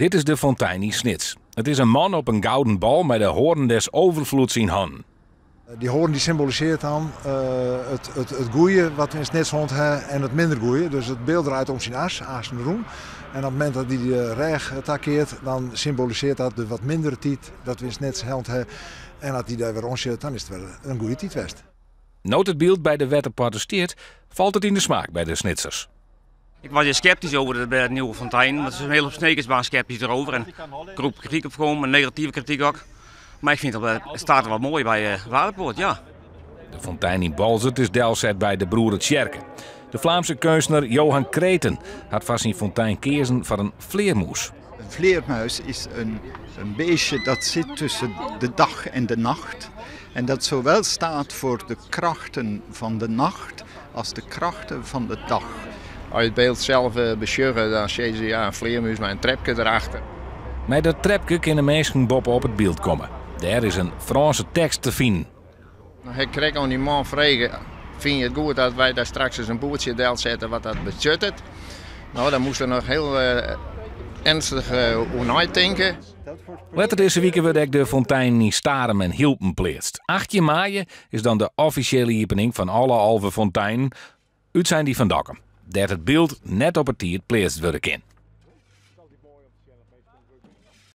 Dit is de fontein yn Snits. It is in man op in gouden bal mei de hoorn des overvloeds yn hannen. Dy hoorn dy symbolisearret dan it goeie wat we yn Snits hân ha en it minder goeie. Dus it byld draait om syn as, aansten rûn. En op it momint dat dy de rêch takeart, dan symbolisearret dat de wat mindere tiid dat we yn Snits hân ha. En as dy dêr wer oansjocht, dan is it wer in goeie tiid west. No't it byld by de Wetterpoarte stiet, falt it yn de smaak by de Snitsers. Ik was hier sceptisch over de nieuwe fontein, want er is een hele hoop Snekers waren sceptisch erover en groep kritiek op gekomen, negatieve kritiek ook. Maar ik vind het, het staat er wel mooi bij Waterpoort, ja. De fontein yn Boalsert is delset by de Broeretsjerke. De Vlaamse keunstner Johan Creten hat foar syn fontein keazen foar in flearmûs. Een vleermuis is een beestje dat zit tussen de dag en de nacht. En dat zowel staat voor de krachten van de nacht als de krachten van de dag. As je it byld sels besjogge, dan sjogge se ja, in flearmûs mei in trepke derachter. Mei dat trepke kinne minsken boppe-op it byld komme. Dêr is in Frânse tekst te finen. No ha ik krekt oan dy man frege, fine je it goed dat wy dêr straks ris in boerdsje delsette wat dat betsjuttet? No, dan moast er noch hiel ernstich oer neitinke. Letter dizze wike wurde ek de fonteinen yn Starum en Hylpen pleatst. 18 maaie is dan de offisjele iepening fan alle 11 fonteinen, útsein dy fan Dokkum, dêr't it byld net op 'e tiid pleatst wurde kin.